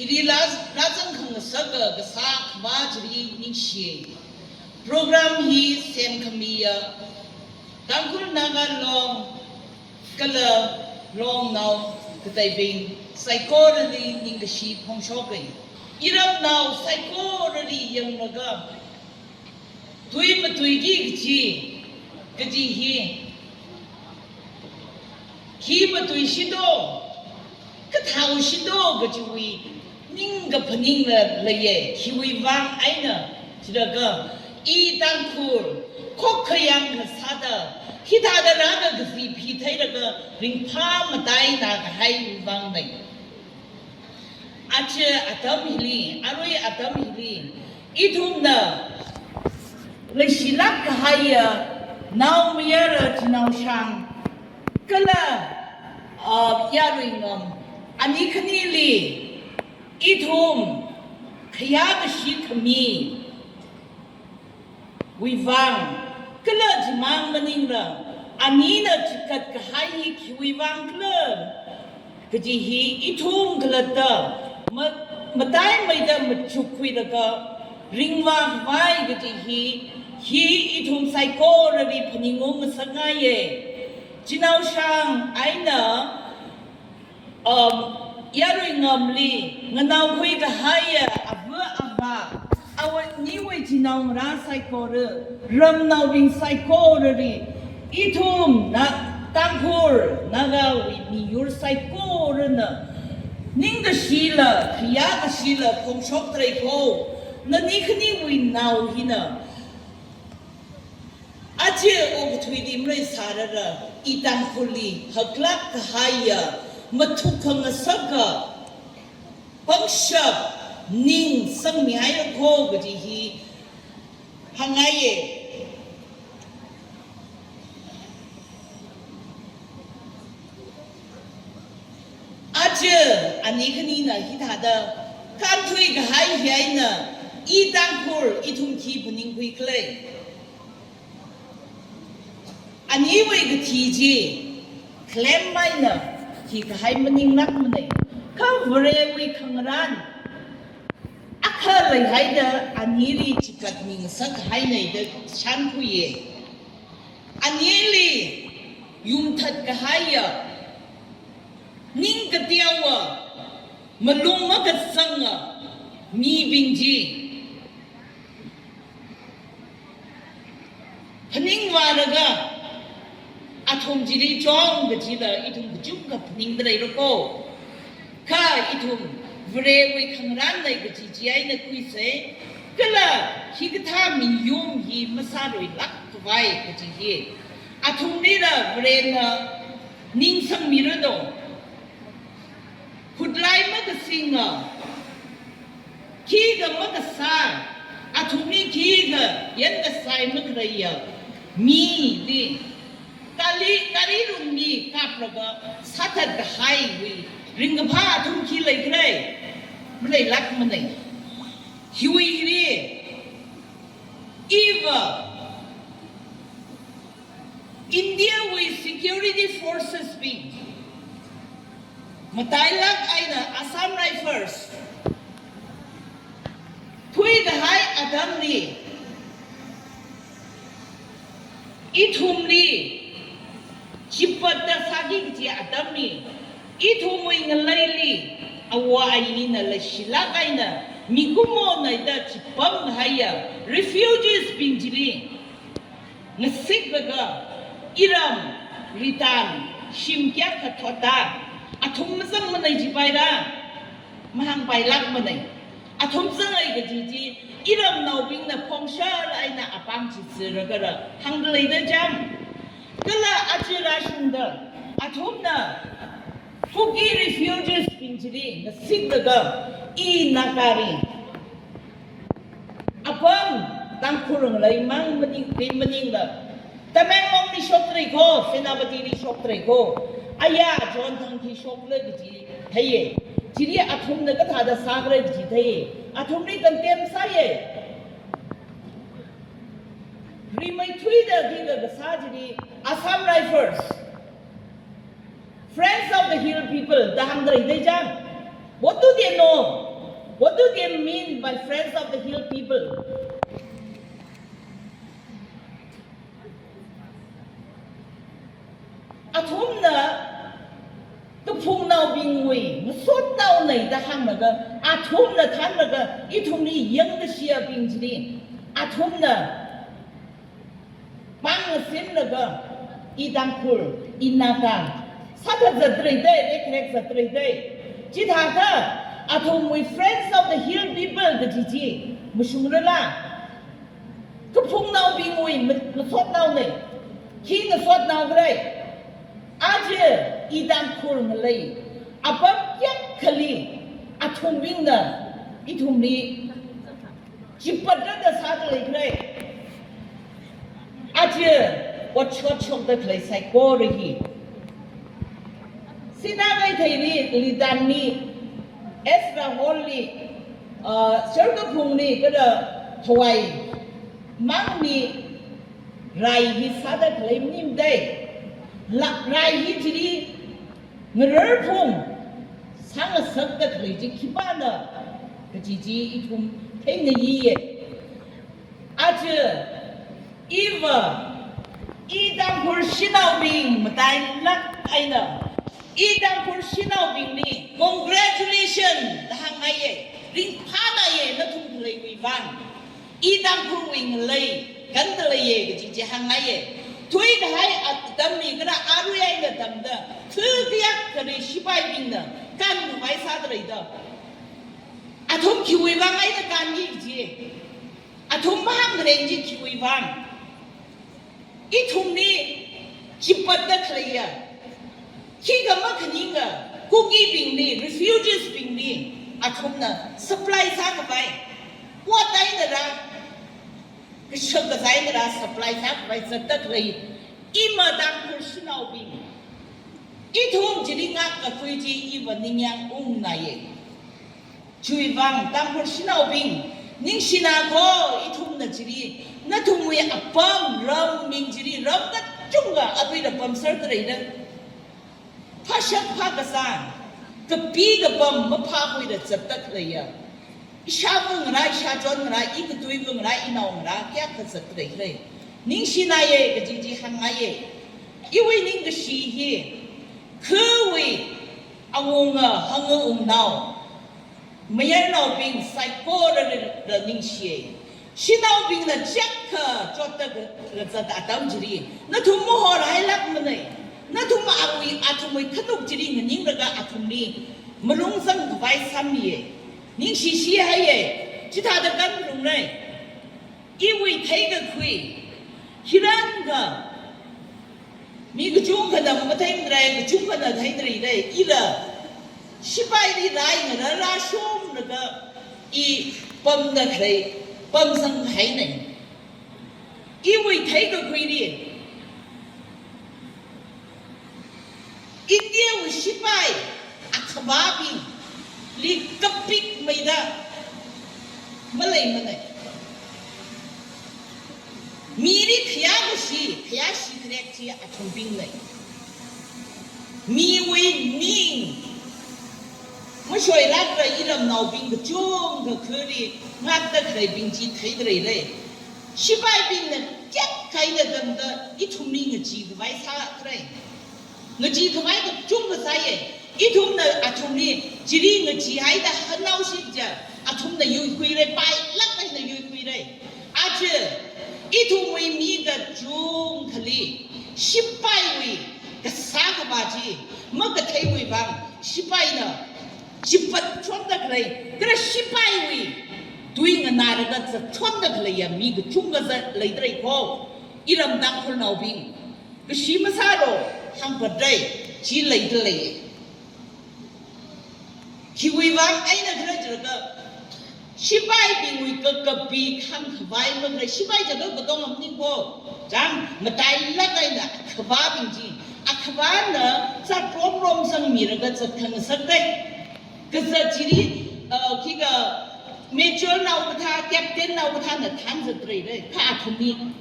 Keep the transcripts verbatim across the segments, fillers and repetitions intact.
Chili laa, laa zangkhangasaka kasā khavā chili ningshi. Program hi semkhamiya Tangkhul Naga Long kala longnao kateibing saikorali ningkashi phongshoka. Iramnao saikorali yanglaga tui matuiki kaji, kaji hi, khi matuishito, kathāushito kajiwui ningkaphaningla leiya. Khiwui vang eina jilaga i Tangkhul khokkha yangkha sāda, hithāda rāda kazi phitheilaga ringphā mataina kahaiwui vangna. Aja atam hili, arui atam hili, ithumna leishilāk kahaiya naomayara Chinaoshang kala, ah, Yaruingam, ani khanili ithum khayākashi khami wui vang, kala chimang maningla, anina chikat kahai hi khiwui vang khala kaji hi ithum khalatta ma-, mataimeida machukkhuilaga ringvākhavai kaji hi, hi ithum saikorali phaningung ngasakngaiya. Chinaoshang eina um, Yaruingamli nganaokhui kahaiya ava avā, awui niwui chinaongarā saikora, ramnaobing saikorali, ithumna Tangkhul Nagawui miyur saikorana ningkashila, khayākashila phongshok tharai kho, nani khaniwui nao hina aja okathuili maleisārara, i Tangkhulli haklāk kahaiya, mathuk khangasaka pangshap ning sangmihaira kho kaji hi hāngngaiya. Aja ani khanina hithāda kānthui kahai hi eina i Tangkhul ithum khi phaningkhui khala. Aniwui kathi chi khalem maina khi kahai maninglākmana. Kha Varewui khangarān akha leihaida anili chikatmi ngasak kahaina da shānkhuiya. Anili yumthat kahaiya, ning kateowa, malung makasanga mibing chi phaningvālaga, athum chili chong kachila ithum kachungkha phaningda leira kho. Kha ithum Varewui khangarān lei kaji chi eina khuisa, kala hikathā miyum hi masāluilāk khavai kaji hi athumlila Varena ningsangmira do. Khutlai makasinga, khikha makasā, athumli khikha yankasai makhaleiya mili kali, kali lungli kaplaga sāthat kahaiwui ringkaphā athum khi leikhala? Maleilākmana. Hiwui hili, iva Indiawui security forces bing, matailāk eina Assam Rifles thuikahai atamli, ithumli chipatta sāki kaji atamli, ithumwui ngaleili awo ayina leishilāk eina mikumona da chipamhaiya refugees bing chili ngasiklaga, iram ritan shim kayākha thotda, athum mazangmana jipaira? Mahāngpailākmana. Athum zangai kaji chi iramnaobingna phongshar eina apam chi ziragara hāngda leida cham. Kala aja rāshungda athumna Kuki refugees bing chili ngasiklaga, i Nagari apam Tangkhul ngaleimang maning, kei maningla, Tamenglongli shokta lei kho, Senapatili shokta lei kho, aya Chonthang khi shokta lei kaji theiya. Chili athumna kathāda sākhala kaji theiya. Athumli condemn sāya. Rimeithuida khikha kasā chili Assam Rifles, Friends of the Hill People da hāngda leida cham. Vote to the no. What do they mean by friends of the hill people? Athumna kaphungnaobingwui masotnaona da hānglaga, athumna thānlaga, ithumli yangkashiyabing chili, athumna pāng ngasimlaga, i Tangkhul, i Naga, sāthat zatrei dei, rekrek zatrei dei. Chithākha, athumwui friends of the hill people kaji chi mashungrala. Kaphungnaobingwui ma-, masotnaona. Khi ngasotnao khalei. Aja i Tangkhul ngalei apam kayākhali athumbingna ithumli chipatda sāda leikhalei. Aja otshot shokda khalei saikora hi. Sinakeithei li, Litanli, Ezra Hall li, uh, Sharkaphungli, kada Thawai mangli rai hi sāda khalei maning dei. La, rai hi chili ngararphung sāngasakda khalei chi khipāna kaji chi ithum theingayiye. Aja iva, i Tangkhul shanaobing matailāk eina, i Tangkhul shanaobingli congratulation da hāngngaiye, ringphānaye nathum khaleiwui vang. I Tangkhulwui ngalei kanda leiye kaji chi hāngngaiye. Thuikahai atamli kala arui eina tamda, kha kayākhali shipaibingna kānkhavai sāda leida. Athum khiwui vang eina kānki kaji. Athum mahāngreng chi khiwui vang. Ithumli chipatda khaleiya. Khikha makhaninga, Kukibingli, refugees bingli, athumna supply sākhavai. Ot einara, kashak kazā einara supply sākhavai zatda khalei. Ima Tangkhul shanaobing. Ithum chili ngakkakhui chi iva ningyāng ungnaye. Chiwui vang Tangkhul shanaobing, ningshina ko, ithumna chili, nathumwui apam, ram ming chili, ram kachungkha aruila pamserda leida. Phāshak phākasang, kapi kapam maphākhuida zatda khaleiya. Ishāva ngarā, ishāchon ngarā, ikathuiva ngarā, inao ngarā, kayākha zatda leikhalei. Ningshinaye kaji chi hāngngaiye. Iwui ningkashi hi, khawui awunga, hanga ungnao, mayarnaobing saikorali ningshiye. Shanaobingna chiyākha chotda kazat atam chili, nathum mahorhailākmana. Nathum awui, athumwui khanuk chili nganinglaga athumli malung zangkhavai sāmiye. Ningshishihaye. Chithāda kānlungra. Iwui theikakhui, hiyākha mi kachungkhana matheimara, kachungkhana theimara, ila shipaili rai ngarā rāshomlaga i pamda khalei, pamsanghaina. Iwui theikakhuili, Indiawui shipai akhavābingli kapikmeida maleimana. Mili khayākashi, khayāshi kharek chi athumbingna. Miwui ning mashoilākra iramnaobing kachungkha khali ngakta khaleibing chi theida leira. Shipaibingna kayākha eina tamda ithumli ngacheekhavai sākhalei. Ngacheekhavai kachungkha sāya. Ithumna athumli chili ngacheehaida hanaoshi ja, athumna yuikhuira, pailāk eina yuikhuira. Aja ithumwui mi kachungkhali shipaiwui kasā khavā chi makatheiwui vang, shipaina chipatchonda khalei, kala shipaiwui tui nganālaga zatchonda khaleiya mi kachungkha za leidalei ko. Iram Tangkhulnaobing, kashi masālu, hāngpadalei, chi leidalei. Khiwui vang eina khala jilaga, shipaibingwui kakapi khangkhavai makhalei, shipai jilaga katong maning ko. Chang, matailāk eina akhavābing chi, akhavāna zatromrom sangmilaga zatkhangasak dei. Kazat chili, uh, khikha majornao kathā, captainnao kathāna thānzatra dei. Kha athumli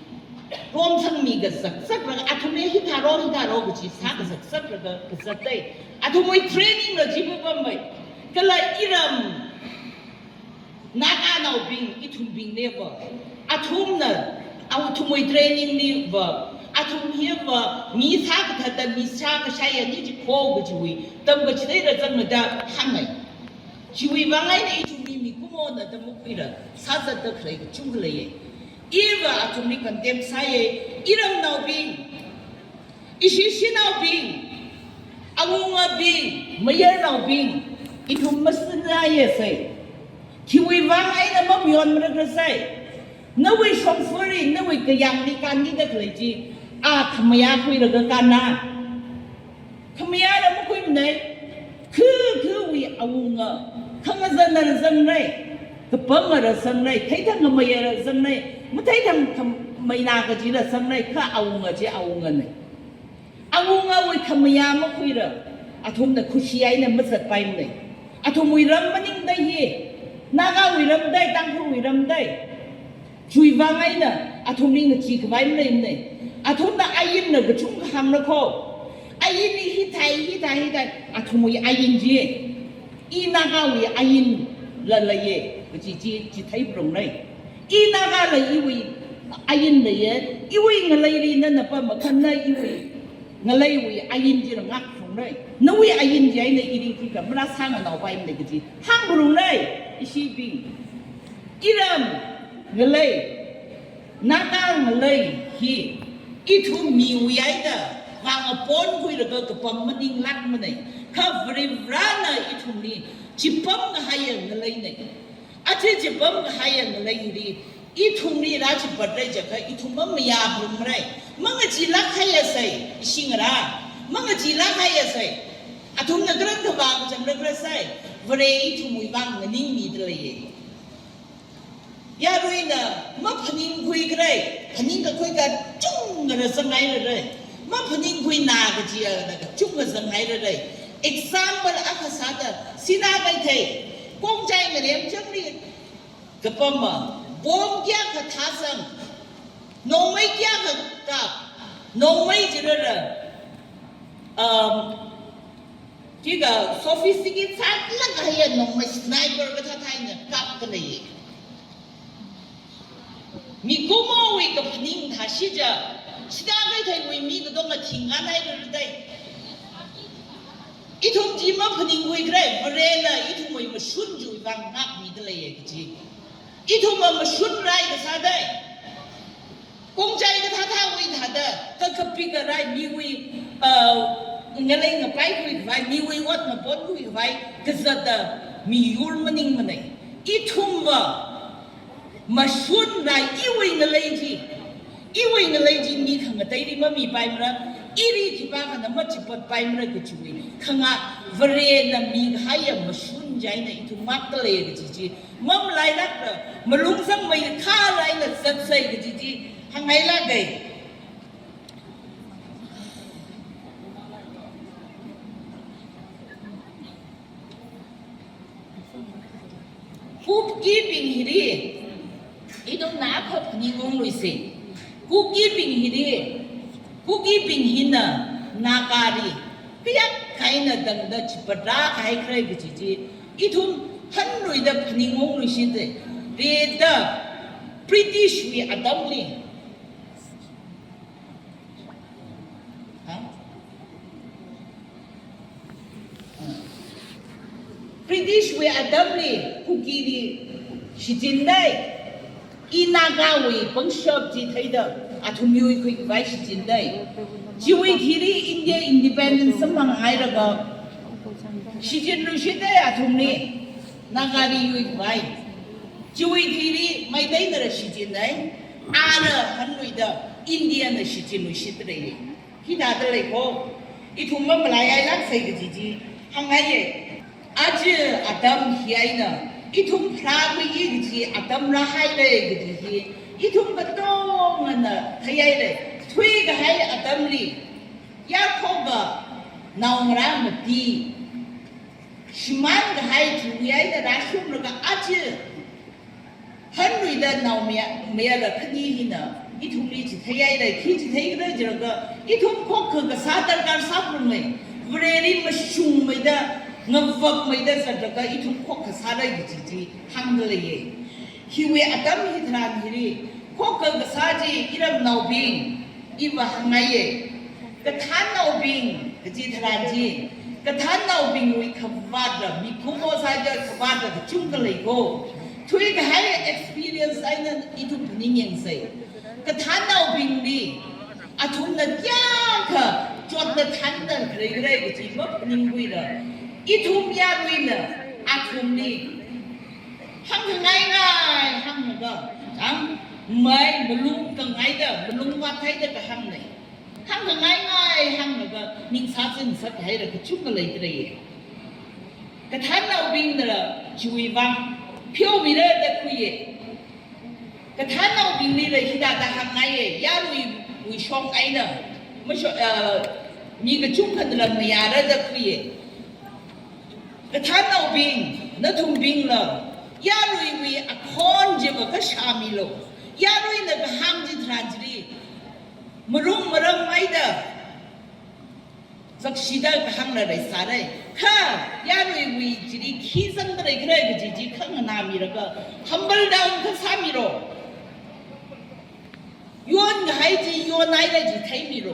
romsangmi kazakzaklaga, athumli hithāro, hithāro kaji sākazakzaklaga kazat dei. Athumwui trainingla chi mapampai. Kala iram Naganaobing, ithumbingneva, athumna, athumwui training liva, athum hiva, mi sākathatda mi sākashai ani chikho kajiwui tamkachithei rāzangda hāngngai. Chiwui vang eina ithumli mikumona da makhuira, sāzatda khalei kachungkha leiya. Iva athumli condemn sāya, iramnaobing, ishi shinaobing, awungabing, mayarnaobing, ithum masānaya sai. Khiwui vang eina mamayonmara sai. Nawui shongfali, nawui kayāngli kānmida khalei chi, a khamayā khuilaga kānna. Khamayāla makhuimanei, khu, khuwui awunga, khangazanna rāzangnei, kapanga rāzangnei, theithang khamayā rāzangnei, matheithang khamaina kaji rāzangnei, kha awunga chi awunganei. Awungawui khamayā makhuira, athumna khushi eina mazatpaimanei. Athumwui ram maningda hi, Nagawui ramdei, Tangkhulwui ramdei. Chiwui vang eina, athumli ngachee khavai maleimanei. Athumna ainla kachungkha hāngna kho. Ain hi hithai, hithai, hithai, athumwui ain chi. I Nagawui ainla leiya, kaji chi, chithei phalungnei. I Nagala iwui ain leiya, iwui ngaleili nana pamkhanna iwui ngaleiwui ain chila ngākphalungnei. Nawui ain chi eina ili khuikha marāsānganao paimanei kaji hāngphalungnei, ishibing. Iram ngalei, Naga ngalei hi, ithum miwui eina vāngapon khuilaga kapam maninglākmanei. Kha Varivarana ithumli chipam kahaiya ngaleinei. Aja chipam kahaiya ngaleili, ithumli rāchipatra jiakha ithum mamayāphalungmarei. Mangacheelāk kahaiya sai, ishi ngarā. Mangacheelāk kahaiya sai. Athumna karan kavā kacham rakra sai. Vare ithumwui vang nganingmida leiya. Yaruina maphaningkhuikarei, phaningkakhui kachungkha rāzanghairarei. Maphaningkhuina kajiya kachungkha zanghairarei. Example akha sāda, Sinakeithei, Kongchai ngarem changli kapama, bomb kayākha thāsang, nongmei kayākha kap, nongmei chirara, um, kika sophisticated sālāk kahaiya nongmei sniper kathāthā eina kapkhalei. Mikumowui kaphaning thāshi chiakha, Sinakeitheiwui mi katonga thingkhanhairadei. Ithum chi maphaningkhuikarei, Varena ithumwui mashun chiwui vang ngākmida leiya kaji. Ithumva mashun rai kasādei. Kongchai kathāthāwui thāda, kakapik karai miwui, uh, ngalei ngapaikhui khavai, miwui ot ngaponkhui khavai, kazata miyur maningmanei. Ithumva mashun rai iwui ngalei chi, iwui ngalei chi mi khangateili mamipaimara, ili khipākhana machipatpaimara kajiwui khangā, Varena mikahaiya mashun chieina ithum ngākda lei kaji chi, mamalailākla, malung zangmeikha eina zatsei kaji chi hāngngailākei. Kukibing hili, ithumna akha phaningungluisei. Kukibing hili, Kukibing hina Nagari kayākha eina tangda chipatra kahaikhala kaji chi, ithum hanluida phaningungluishitei. Rida Britishwui atamli, ha? Britishwui atamli Kukili shichinnei, i Nagawui pangshap chi theida athum yuikhui khavai shichinnei. Chiwui thili India independence samphanghairaga shichinluishitei athumli, Nagali yuikhavai. Chiwui thili Meiteina rāshichinnei, ara hanluida Indiana shichinluishitrei. Hithāda lei kho, ithum mamalaihailāksei kaji chi hāngngaiye. Aja atam hi eina, ithum pharākhuiki kaji atam rāhailei kaji hi ithum katongana theihailei. Thuikahai atamli, yarkhoka naongarā mati shimānkahai chili eina rāshunglaga aja hanluida naomayara, mayara khani hina ithumli chitheihailei, khi chitheikhala jilaga, ithum khokkha kasā darkar sāphalunglei. Vareli mashungmeida Ngavakmeida zatraga ithum khokkha sāra kaji chi hāngda leiya. Hiwui atam hitharan hili khokkha kasā chi iramnaobing, iva hāngngaiya. Kathānnaobing kaji tharan chi, kathānnaobingwui khavātra, mikumo sāda khavātra kachungkha lei ko. Thuikahai experience eina ithum phaningyangsa. Kathānnaobingli athumna kayākha chotda thānda khalei khalei kaji maphaningkhuila, ithum yaruina athumli hāngkhangai ngai hānglaga, chang, mai malung kangaida, malung vāthaida kahāngna. Hāngkhangai ngai hānglaga ningsāzin sāhaira kachungkha leidalei. Kathānnaobingna chiwui vang pheomira da khuiya. Kathānnaobinglila hithāda hāngngaiya, yaruiwui shong eina masho-, uh, mi kachungkhana mayāra da khuiya. Kathānnaobing, nathumbingla yaruiwui akhon chiva kashāmilu. Yaruina kahāng chitharan chili marung marammeida zakshida kahāngla leisāra. Kha yaruiwui chili khi zangda leikhala kaji chi khanganāmira, kha humble down kha sāmilu. Yonkahai chi yonhaira chi theimilu.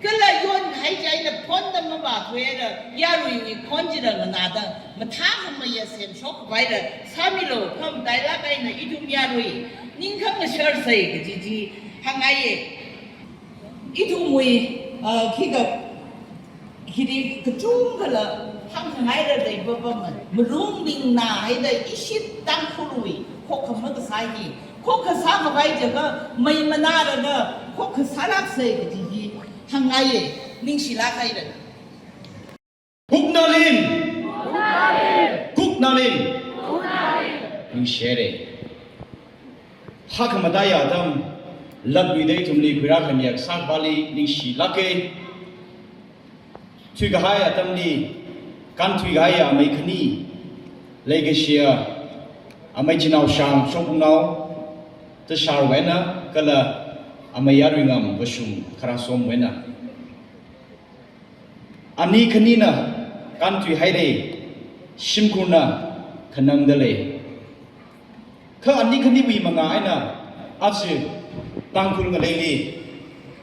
Kala yonkahai chi eina phonda mavāthuira, yaruiwui khon chila nganāda mathākhamayā semshokpaira sāmilu. Kha matailāk eina ithum yarui ningkhang ngasharsa kaji chi hāngngaiya. Ithumwui, uh, khikha, hili kachungkhala hāngkhangaira dai baba ma, malung ningna haida ishi Tangkhulwui khokkha makasā hi, khokkha sākhavai chiakha mei manālaga khokkha sālāksa kaji hi hāngngaiya, ningshilāk haira. Kuknalim! Kuknalim! Ningshire. Hakkhamataiya atam, latluida ithumli khuirākhamiya kasāvali ningshilāka. Thuikahai atamli, kānthuikahaiya amei khani, leikashiya amei Chinao Shang Shokpungnao, Tashar wui eina, kala amei Yaruingam Vashum Kharasomwui eina. Ani khanina kānthuihaira, shimkhurna khanangda lei. Kha ani khaniwui mangā eina aja Tangkhul ngaleili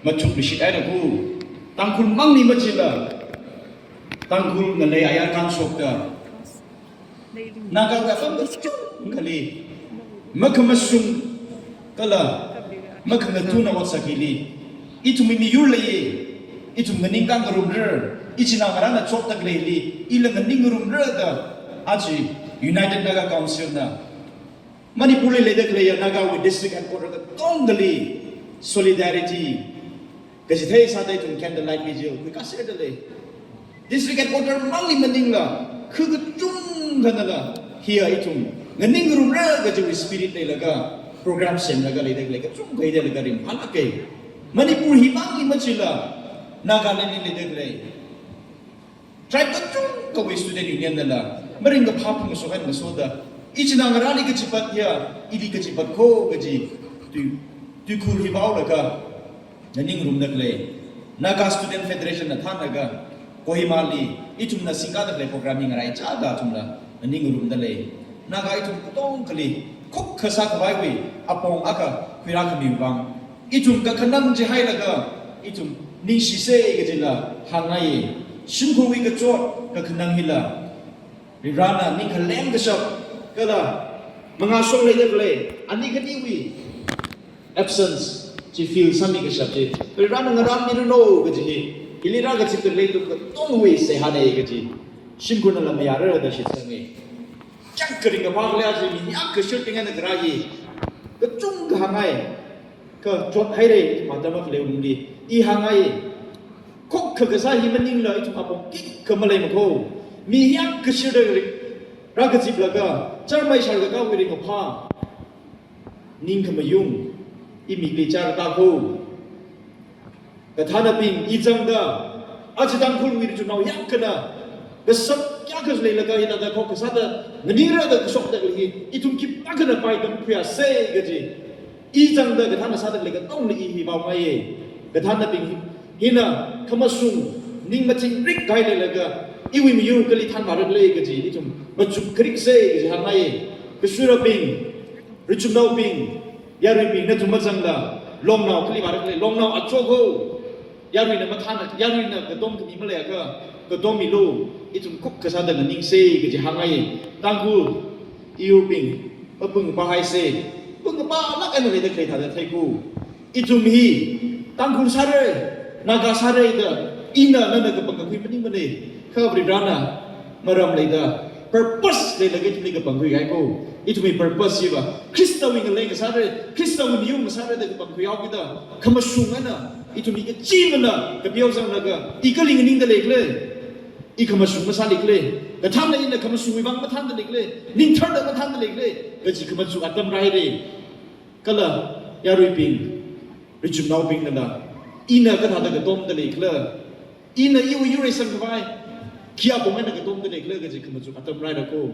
machukluishit haira ku, Tangkhul mangli machila, Tangkhul ngalei ayar kānshokta, Naga apam kachungkhali makhamashung kala makhangathana ot sākili, ithumwui miyur leiya, ithum nganingkā ngarumrar, ichinā ngarāna chotda khaleili ila nganing ngarumrar da aja United Naga Council na Manipurli leida khaleiya Nagawui district headquarter katongali solidarity kachithei sāda ithum candlelight vigil khuikāserda lei. District headquarter mangli maningla, khu kachungkhanala hiya ithum nganing ngarumra kajiwui spirit leilaga program semlaga leida khalei kachungkha leida khalei ringphālāka. Manipur hi mangli machila, Nagalandli leida khalei tribe kachungkhawui student union nala maringkaphā phungshok eina ngasoda, ichinā ngarāli kachipat ya, ili kachipat kho kaji tui, tuikhur hi vaolaga nganing ngarumda khalei, Naga Student Federation na thānlaga Kohimali ithumna singkāda khalei program hi ngaraichāda athumla nganing ngarumda lei. Naga ithum katongali khokkha sākhavaiwui apong akha khuirākhamiwui vang ithum kakhanang chihailaga ithum ningshisa kajila hāngngai. Shimkhurwui kachot kakhanang hila Varivarana ningkhalem kashap kala mangā shong leida khalei ani khaniwui absence chi fill sāmi kashap chi Varivarana ngarānmiranu kaji hi, hili rākazipda khalei ithum katongawui seihāna kaji shimkhurnala mayārarda shitsanga. Kayākha ringkaphā khala chi mi yāmkashir tinga na kharā hi kachungkha hāngngai. Kachot haira, matam akha leilungli i hāngngai. Khokkha kasā hi maningla ithum apong khikha maleimakho. Mi yāmkashirda ring, rākaziplaga chārmei shārkakāwui ringkaphā ningkhamayung imikli chāra tākho. Kathānabing, i zangda, aja Tangkhulwui rinao yāmkhana kashap kayākha leilaga hithāda khokkha sāda nganingrada kashokda khalei hi ithum khipākhana paidam khuiyāsa kaji i zangda kathāna sāda khalei katongli i hi vaongaiya. Kathānabing hina khamashung ning mathingrik kahai leilaga Iwui miyur kali thanvāra khala kaji ithum machuk kharik se kaji hāngngai. Kashuirabing, richumnaobing, yaruibing nathum mazangla longnao kali vāra khala, longnao achok ho. Yaruina mathāna, yaruina katom khami maleiakha, katom milu, ithum khokkha sāda nganingse kaji hāngngai. Tangkhul, iyurbing, mapung pahai se, pung palāk eina leida khalei thāda theiku. Ithum hi Tangkhul sāra, Naga sāra da, ina nana kapangkakhui maningmana, kha Varivarana maram leida, purpose leilaga ithumli kapangkhuihai ko. Ithumwui purpose hiva Khristawui ngalei ngasāra, Khristawui miyur ngasāra da kapangkhui haokida, khamashung eina, ithum hi kachimana kapiao zanglaga, i kali nganingda lei khala, i khamashung masāli khala, kathānna ina khamashungwui vang mathānda lei khala, ningtharda mathānda lei khala, kaji khamachuk atam rāhaira. Kala yaruibing, richumnaobingnala, ina kathāda katomda lei khala, ina iwui yur eisang khavai khi apong eina katomda lei khala kaji khamachuk atam rāhaira ko.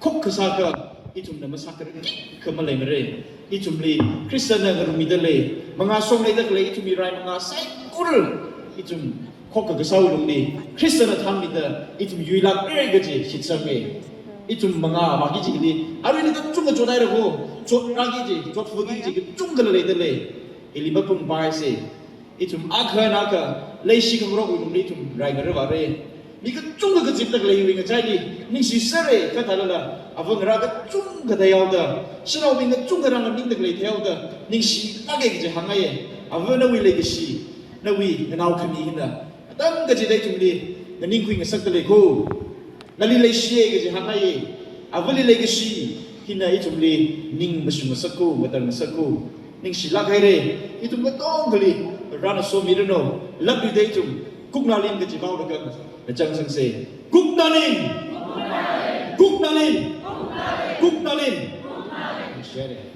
Khokkha sākha ithumna masākharar khikha maleimara. Ithumli Khristana ngarumida lei, mangā songleida khalei ithumwui rai mangā saikora, ithum khokkha kasāwui lungli Khristana thānmida ithum yuilākra kaji shitsanga. Ithum mangā maki chili, aruina kachungkha chothaira ko, chotrāki kaji, chotfaki kaji kachungkhala leida lei. Ili mapung pahai se. Ithum akha eina akha leishi khangarokwui lungli ithum rai ngaravāra. Mi kachungkha kazipda khaleiwui ngachaili ningshisera, kha thālala ava ngarā kachungkha theihaoda, shanaobing kachungkha rānganingda khalei theihaoda, ningshilāka kaji hāngngai. Ava nawui leikashi, nawui nganao khami hina atam kachida ithumli nganingkhui ngasakda lei ko. Nali leishiya kaji hāngngai. Avali leikashi hina ithumli ning mashung ngasakko, matar ngasakko. Ningshilāk haira. Ithum katongali Varena somiranu. Lapluida ithum Kuknalim kaji vaolaga ngachang sangsa. Kuknalim! Kuknalim! Kuknalim! Ningshihaira.